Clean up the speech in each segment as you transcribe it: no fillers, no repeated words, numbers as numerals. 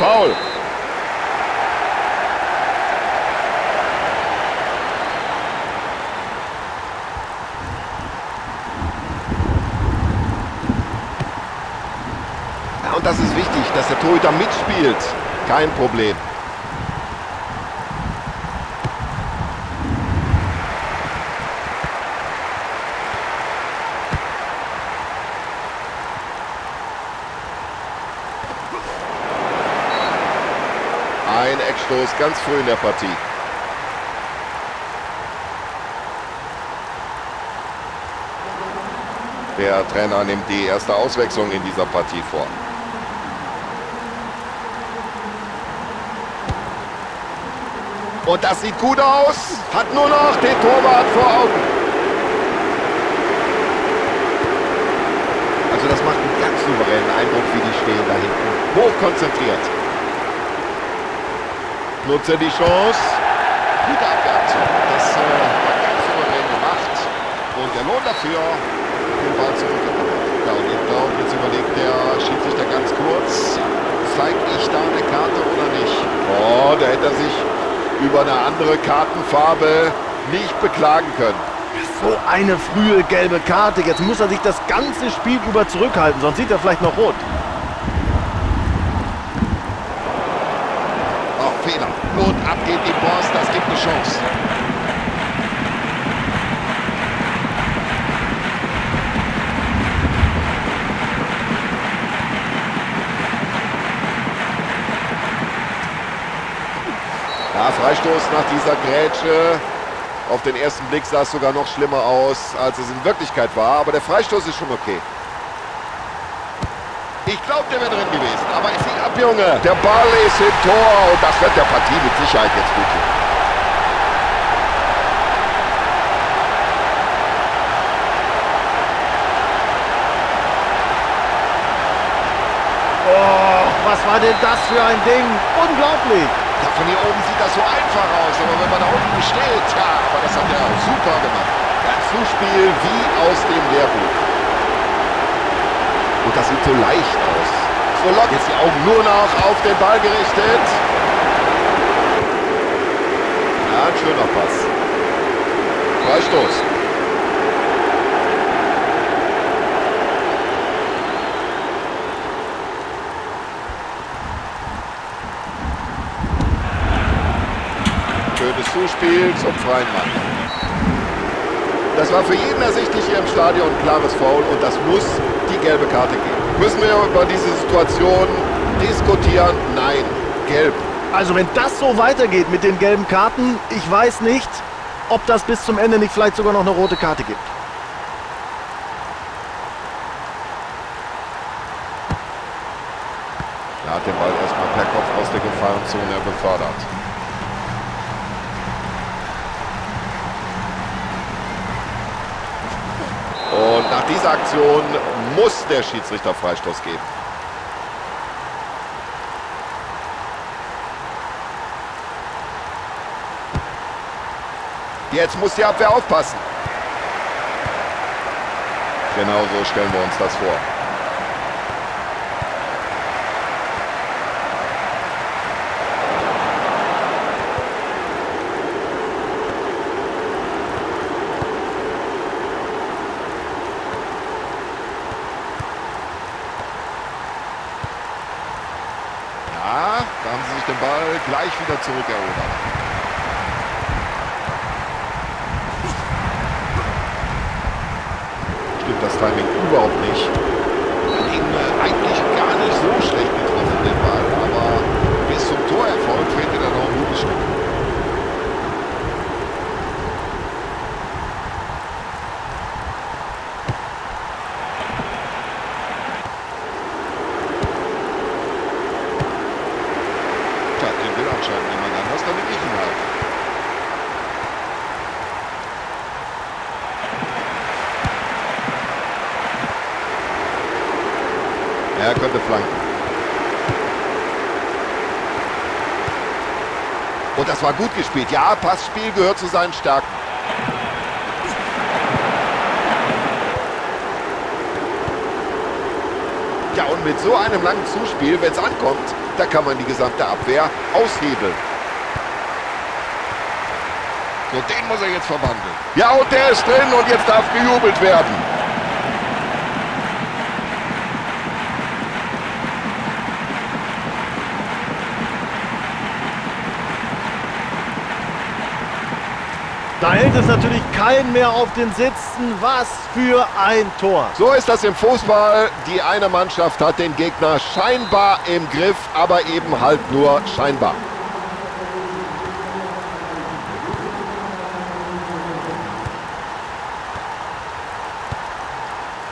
Foul. Ja, und das ist wichtig, dass der Torhüter mitspielt. Kein Problem. Ein Eckstoß ganz früh in der Partie. Der Trainer nimmt die erste Auswechslung in dieser Partie vor. Und das sieht gut aus. Hat nur noch den Torwart vor Augen. Also das macht einen ganz souveränen Eindruck, wie die stehen da hinten. Hochkonzentriert. Nutzt er die Chance. Gute Abwehraktion. Das war ganz souverän gemacht. Und der Lohn dafür, den Ball zurückerobert. Ja, und ich glaube, jetzt überlegt der Schiedsrichter ganz kurz, zeige ich da eine Karte oder nicht? Oh, da hätte er sich über eine andere Kartenfarbe nicht beklagen können. So eine frühe gelbe Karte. Jetzt muss er sich das ganze Spiel über zurückhalten, sonst sieht er vielleicht noch rot. Oh, Fehler. Und ab geht die Post. Das gibt eine Chance. Ja, Freistoß nach dieser Grätsche. Auf den ersten Blick sah es sogar noch schlimmer aus, als es in Wirklichkeit war. Aber der Freistoß ist schon okay. Ich glaube, der wäre drin gewesen. Aber es sieht ab, Junge. Der Ball ist im Tor. Und das wird der Partie mit Sicherheit jetzt gut tun. Oh, was war denn das für ein Ding? Unglaublich. Ja, von hier oben sieht das so einfach aus, aber wenn man da unten steht, ja, aber das hat er super gemacht. Ein Zuspiel wie aus dem Lehrbuch. Und das sieht so leicht aus. So locker. Jetzt die Augen nur noch auf den Ball gerichtet. Ja, ein schöner Pass. Freistoß. Schönes Zuspiel zum freien Mann. Das war für jeden ersichtlich hier im Stadion ein klares Foul und das muss die gelbe Karte geben. Müssen wir über diese Situation diskutieren? Nein, gelb. Also wenn das so weitergeht mit den gelben Karten, ich weiß nicht, ob das bis zum Ende nicht vielleicht sogar noch eine rote Karte gibt. Er hat den Ball erstmal per Kopf aus der Gefahrenzone befördert. Und nach dieser Aktion muss der Schiedsrichter Freistoß geben. Jetzt muss die Abwehr aufpassen. Genau so stellen wir uns das vor. Ja, da haben sie sich den Ball gleich wieder zurückerobert. Stimmt das Timing überhaupt nicht. Hat ihn eigentlich gar nicht so schlecht getroffen, den Ball, aber bis zum Torerfolg fehlte da noch ein gutes Stück. Tja, den will anscheinend niemand anders, dann nehme ich ihn halt. Er könnte flanken. Und das war gut gespielt. Ja, Passspiel gehört zu seinen Stärken. Ja, und mit so einem langen Zuspiel, wenn es ankommt, da kann man die gesamte Abwehr aushebeln. So, den muss er jetzt verwandeln. Ja, und der ist drin und jetzt darf gejubelt werden. Da hält es natürlich keinen mehr auf den Sitzen. Was für ein Tor. So ist das im Fußball. Die eine Mannschaft hat den Gegner scheinbar im Griff, aber eben halt nur scheinbar.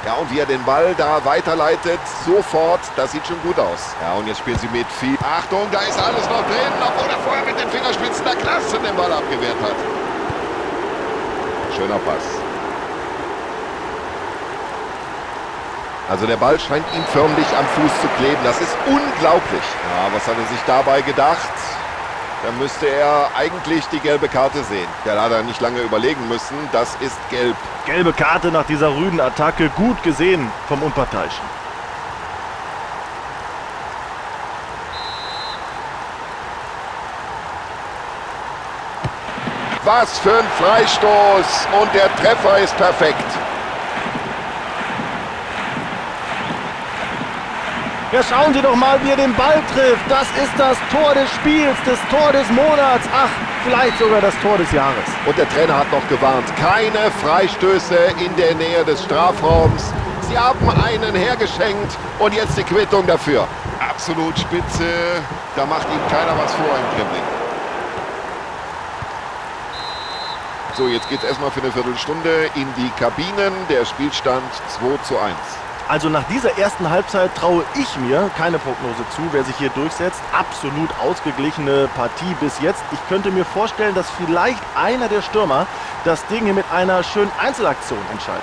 Ja, und wie er den Ball da weiterleitet, sofort, das sieht schon gut aus. Ja, und jetzt spielen sie mit viel. Achtung, da ist alles noch drin, obwohl er vorher mit den Fingerspitzen der Klasse den Ball abgewehrt hat. Schöner Pass. Also der Ball scheint ihm förmlich am Fuß zu kleben. Das ist unglaublich. Ja, was hat er sich dabei gedacht? Da müsste er eigentlich die gelbe Karte sehen. Der hat er nicht lange überlegen müssen. Das ist gelb. Gelbe Karte nach dieser rüden Attacke. Gut gesehen vom Unparteiischen. Was für ein Freistoß! Und der Treffer ist perfekt. Ja, schauen Sie doch mal, wie er den Ball trifft. Das ist das Tor des Spiels, das Tor des Monats. Ach, vielleicht sogar das Tor des Jahres. Und der Trainer hat noch gewarnt. Keine Freistöße in der Nähe des Strafraums. Sie haben einen hergeschenkt und jetzt die Quittung dafür. Absolut spitze. Da macht ihm keiner was vor im Dribbling. So, jetzt geht es erstmal für eine Viertelstunde in die Kabinen. Der Spielstand 2:1. Also nach dieser ersten Halbzeit traue ich mir keine Prognose zu, wer sich hier durchsetzt. Absolut ausgeglichene Partie bis jetzt. Ich könnte mir vorstellen, dass vielleicht einer der Stürmer das Ding hier mit einer schönen Einzelaktion entscheidet.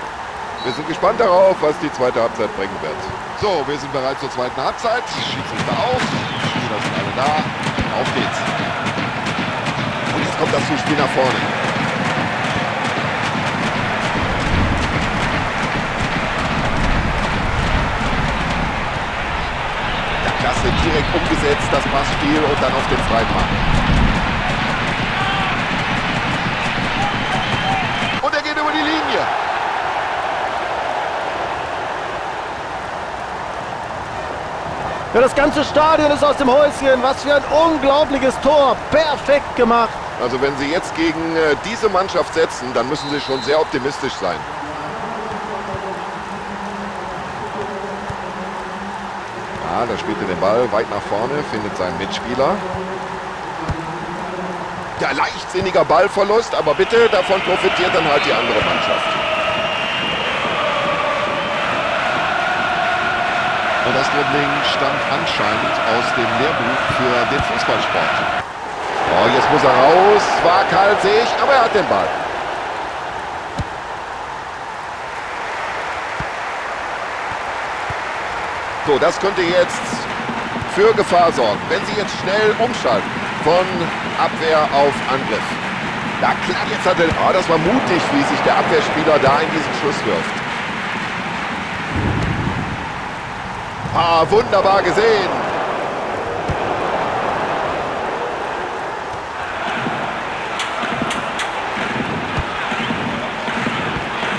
Wir sind gespannt darauf, was die zweite Halbzeit bringen wird. So, wir sind bereit zur zweiten Halbzeit. Schiedsrichter auf, Spieler sind alle da. Auf geht's. Und jetzt kommt das Zuspiel nach vorne. Klasse, direkt umgesetzt, das Passspiel und dann auf den freien Mann. Und er geht über die Linie. Ja, das ganze Stadion ist aus dem Häuschen. Was für ein unglaubliches Tor. Perfekt gemacht. Also wenn Sie jetzt gegen diese Mannschaft setzen, dann müssen Sie schon sehr optimistisch sein. Ja, da spielt er den Ball weit nach vorne, findet seinen Mitspieler. Ja, leichtsinniger Ballverlust, aber bitte, davon profitiert dann halt die andere Mannschaft. Und das Dribbling stammt anscheinend aus dem Lehrbuch für den Fußballsport. Oh, jetzt muss er raus, waghalsig, aber er hat den Ball. So, das könnte jetzt für Gefahr sorgen, wenn sie jetzt schnell umschalten von Abwehr auf Angriff. Ja klar, jetzt hat er... Oh, das war mutig, wie sich der Abwehrspieler da in diesen Schuss wirft. Ah, wunderbar gesehen.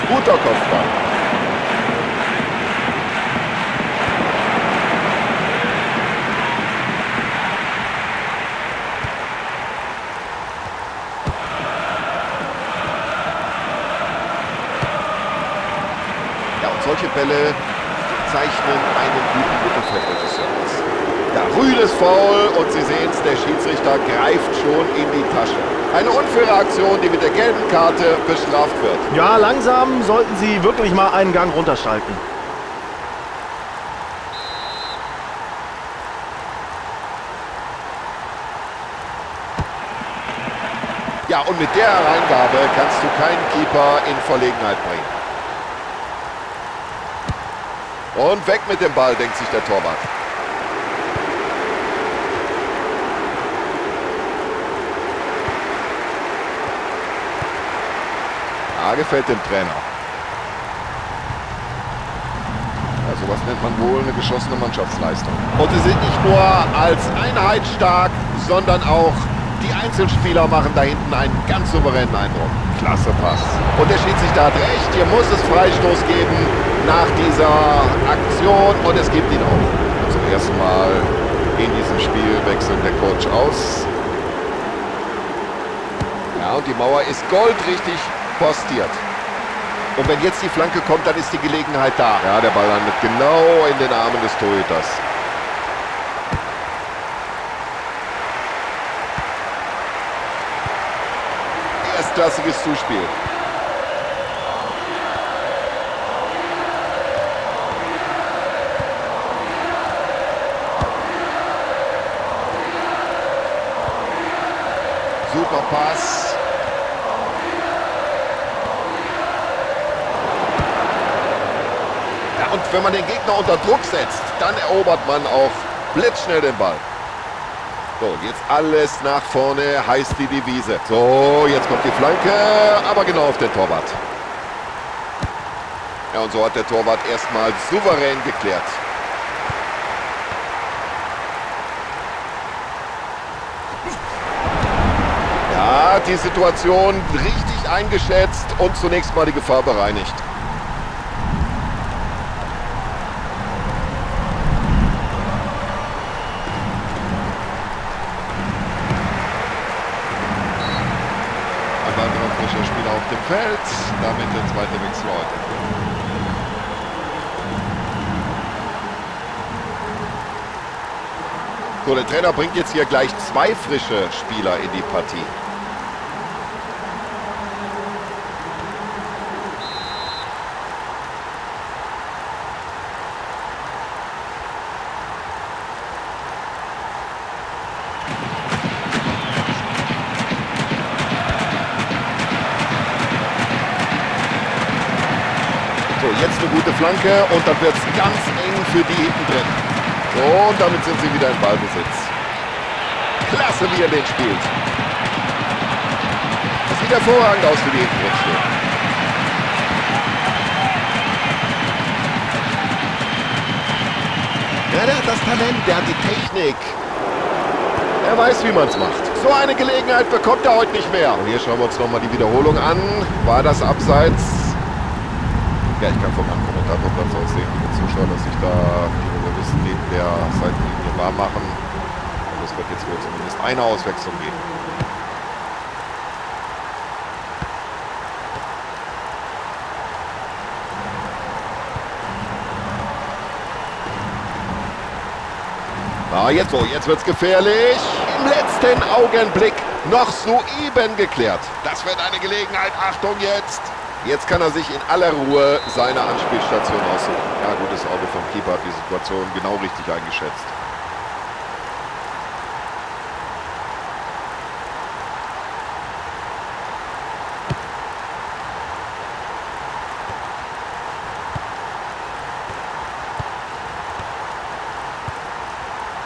Guter Kopfball. Solche Bälle zeichnen einen guten Mittelfeldregisseur aus. Ja, rüdes Foul und Sie sehen es, der Schiedsrichter greift schon in die Tasche. Eine unfaire Aktion, die mit der gelben Karte bestraft wird. Ja, langsam sollten Sie wirklich mal einen Gang runterschalten. Ja, und mit der Hereingabe kannst du keinen Keeper in Verlegenheit bringen. Und weg mit dem Ball, denkt sich der Torwart. Ah, gefällt dem Trainer. Ja, sowas nennt man wohl eine geschlossene Mannschaftsleistung. Und sie sind nicht nur als Einheit stark, sondern auch die Einzelspieler machen da hinten einen ganz souveränen Eindruck. Klasse Pass. Und der Schiedsrichter hat recht, hier muss es Freistoß geben nach dieser Aktion und es gibt ihn auch. Und zum ersten Mal in diesem Spiel wechselt der Coach aus. Ja, und die Mauer ist goldrichtig postiert. Und wenn jetzt die Flanke kommt, dann ist die Gelegenheit da. Ja, der Ball landet genau in den Armen des Torhüters. Erstklassiges Zuspiel. Super Pass. Ja, und wenn man den Gegner unter Druck setzt, dann erobert man auch blitzschnell den Ball. So, jetzt alles nach vorne, heißt die Devise. So, jetzt kommt die Flanke, aber genau auf den Torwart. Ja, und so hat der Torwart erstmal souverän geklärt. Ja, die Situation richtig eingeschätzt und zunächst mal die Gefahr bereinigt. Ein weiterer frischer Spieler auf dem Feld, damit der zweite Wechsel heute. So, der Trainer bringt jetzt hier gleich zwei frische Spieler in die Partie. So, jetzt eine gute Flanke und dann wird es ganz eng für die hinten drin. So, und damit sind sie wieder in Ballbesitz. Klasse, wie er den spielt. Das sieht hervorragend aus für die hinten drin stehen. Ja, der hat das Talent, der hat die Technik. Er weiß, wie man es macht. So eine Gelegenheit bekommt er heute nicht mehr. Und hier schauen wir uns nochmal die Wiederholung an. War das abseits? Ja, ich kann vom Kommentatorplatz aus sehen, liebe Zuschauer, dass sich da die Reservisten neben der Seitenlinie warm machen. Und es wird jetzt wohl zumindest eine Auswechslung geben. Ah, jetzt so, jetzt wird's gefährlich. Im letzten Augenblick noch soeben geklärt. Das wird eine Gelegenheit. Achtung jetzt. Jetzt kann er sich in aller Ruhe seine Anspielstation aussuchen. Ja, gutes Auge vom Keeper, hat die Situation genau richtig eingeschätzt.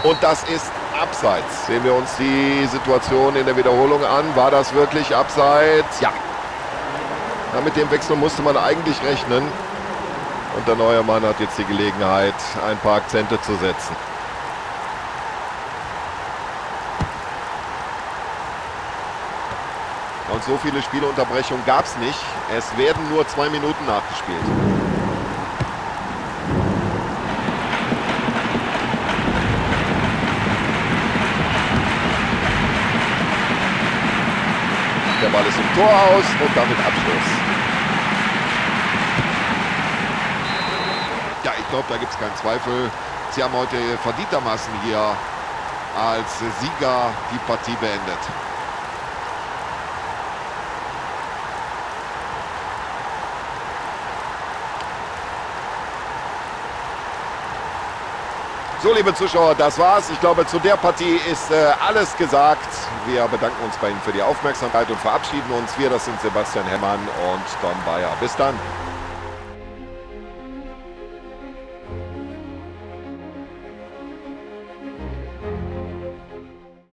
Und das ist abseits. Sehen wir uns die Situation in der Wiederholung an. War das wirklich abseits? Ja. Ja, mit dem Wechsel musste man eigentlich rechnen. Und der neue Mann hat jetzt die Gelegenheit, ein paar Akzente zu setzen. Und so viele Spielunterbrechungen gab es nicht. Es werden nur 2 Minuten nachgespielt. Der Ball ist im Tor aus und damit Abschluss. Ja, ich glaube, da gibt es keinen Zweifel. Sie haben heute verdientermaßen hier als Sieger die Partie beendet. So, liebe Zuschauer, das war's. Ich glaube, zu der Partie ist alles gesagt. Wir bedanken uns bei Ihnen für die Aufmerksamkeit und verabschieden uns. Wir, das sind Sebastian Hemmann und Tom Bayer. Bis dann.